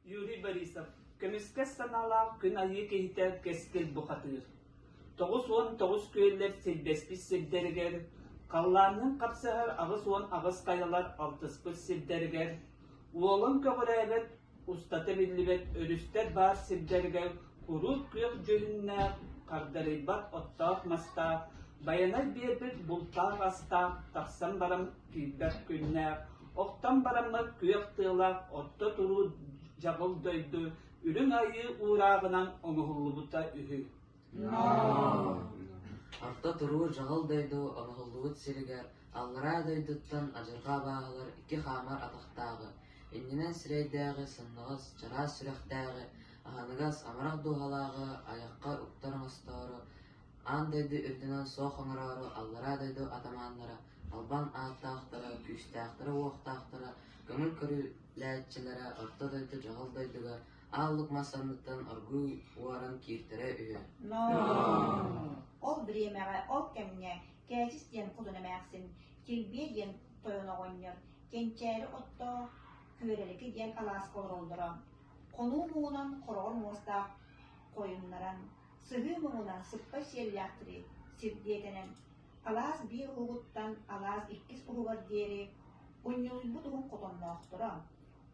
Юрий Борисов көмүскэс санаалаах күн айыы киһитэ Кэскил бухатыыр. 99 күөллэр силбэспит сирдэригэр, халлаанныын хапсыһар 88 хайалар алтыспыт сирдэригэр, уолан көҕүрээбэт, устата биллибэт өрүстэр баар сирдэригэр куруук күөх дьүһүннээх, хардарыйбат оттоох-мастаах, байанай биэрбит бултаах-астаах тахсан баран киирбэт күннээх, охтон бараммыт күөх тыалаах орто туруу дьаҕыл дойду Үрүҥ Айыы уурааҕынан оҥоһуллубута үһү. Орто туруу дьаҕыл дойду оҥоһуллубут сиригэр аллараа дойдуттан адьырҕа абааһылар икки хаамар атахтааҕы, иннинэн сирэйдээҕи, сымнаҕас, чараас сүрэхтээҕи, аһыныгас, амарах дууһалааҕы айахха уктар оҥостоору, аан дойду үрдүнэн суох оҥороору аллараа дойду атамааннара, албан ааттаахтара, күүстээхтэрэ-уохтаахтара, көҥүл көрүлээччилэрэ орто дойду дьаһал дойдуга аал лук мас анныттан оргууй уоран кииртэрэ үһү. Ол бириэмэҕэ, ол кэмҥэ Кээчис диэн хотун эмээхсин, Килбиэ диэн тойон оҕонньор, Кэнчээри оттоох Күөрэлики диэн алааска олороллоро. Хонуу муҥунан хороҕор муостаах хойуннаран, сыһыы муҥунан сыппай сиэллээхтэри сирдиэтэнэн, алаас биир уһугуттан алаас иккис уһугар диэри унньулуйбут уһун хотонноохторо,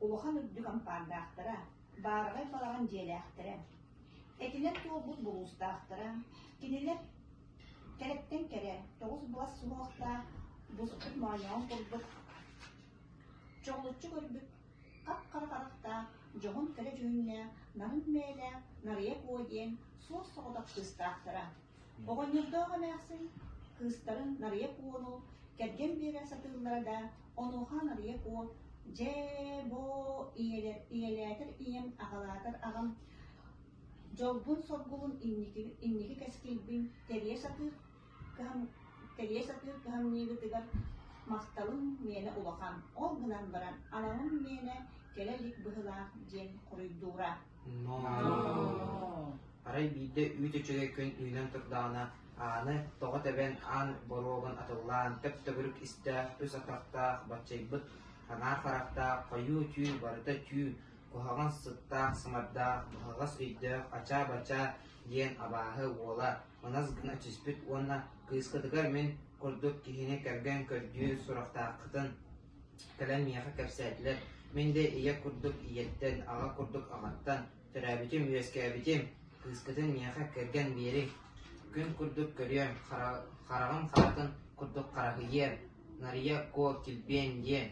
улахан үрдүк ампаардаахтара, баараҕай балаҕан дьиэлээхтэрэ. Этинэн туолбут булуустаахтара, кинилэр кэрэттэн кэрэ, тоҕус былас суһуохтаах, буспут моонньоҕон курдук чоҕулуччу көрбүт хап-хара харахтаах, дьоһун кэрэ дьүһүннээх, нарын мээлээх Нарыйа Куо диэн суос-соҕотох кыыстаахтара. Оҕонньордоох эмээхсин кыыстарын Нарыйа Куону кэргэн биэрэ сатыыллара да, онуоха Нарыйа Куо «Дьэ, бо, ийэлэр, ийэлээтэр ийэм, аҕалаатар аҕам, дьолбун-соргубун инники, инники кэскилбин тэрийэ сатыыр кыһам, тэрийэ сатыыр кыһамньыгытыгар махталым миэнэ улахан, ол гынан баран аналым миэнэ кэлэ илик быһыылаах» диэн хоруйдуура. Арай биирдэ үүт үчүгэй күн үүнэн турдаҕына, ааны тоҕо тэбэн аан боруогун атыллаан, төп-төгүрүк истээх, үс атахтаах, баччайбыт ханаар харахтаах, хойуу түү барыта түү, куһаҕан сыттаах-сымардаах, быһаҕас өйдөөх ачаа-бачаа диэн абааһы уола мынас гына түспүт уонна кыыскытыгар мин курдук киһини кэргэн көрдүүр сурахтааххытын кэлэн миэхэ кэпсээтилэр. Мин да ийэ курдук ийэттэн, аҕа курдук аҕаттан төрөөбүтүм, үөскээбитим. Кыыскытын миэхэ кэргэн биэриҥ. Күн курдук көрүөм, хараҕым харатын курдук хараһыйыам. Нарыйа Куо килбиэн диэн.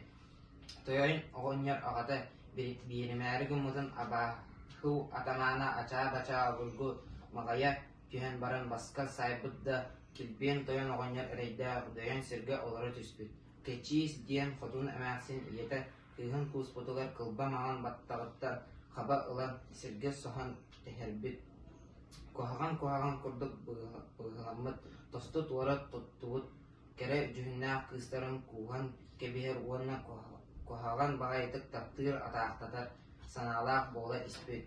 Тойон оҕонньор аҕата биэримээри гыммытын абааһы атамаана ачаа-бачаа обургу маҕайа түһэн баран баска саайбыт да, килбиэн тойон оҕонньор эрэйдээх дөйөн сиргэ олоро түспүт. Кэчиис диэн хотун эмээхсин ийэтэ кыыһын кууспутугар кылба маҥан баттаҕыттан хаба ылан сиргэ соһон түһэрбит, куһаҕан-куһаҕан курдук быһыыламмыт, тосту-туора туттубут кэрэ дьүһүннээх кыыстарын кууһан кэбиһэр уонна куһаҕан баҕайытык таптыыр, атаахтатар санаалаах буола испит.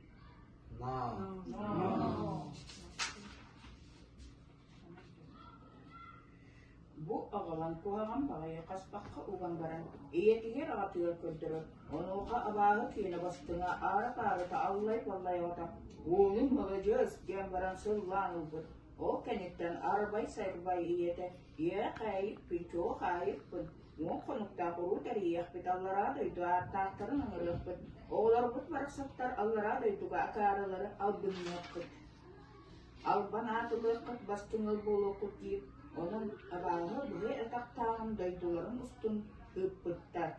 Ноо Бу аҕалан куһаҕан баҕайы хаспахха уган баран ийэтигэр аҕатыгар көрдөрөр, онуоха абааһы киэнэ бастыҥа аара-таарыта аллай-баллай оҕото «Уолуҥ маладьыас» диэн баран сыллаан ылбыт. Ол кэнниттэн арбай-сарбай ийэтэ «Ийээ, хаайыппын, чуо хаайыппын, уон хонуктаах уруу тэрийиэхпит, аллараа дойду ааттаахтарын ыҥырыахпыт, оҕолорбут барахсаттар аллараа дойдуга акаарылары албынныахпыт» Албан аат ылыаххыт бастыҥ ыал буолуоххут диир, онон абааһы быһый атахтааҕын дойдуларын устун ыыппыттар.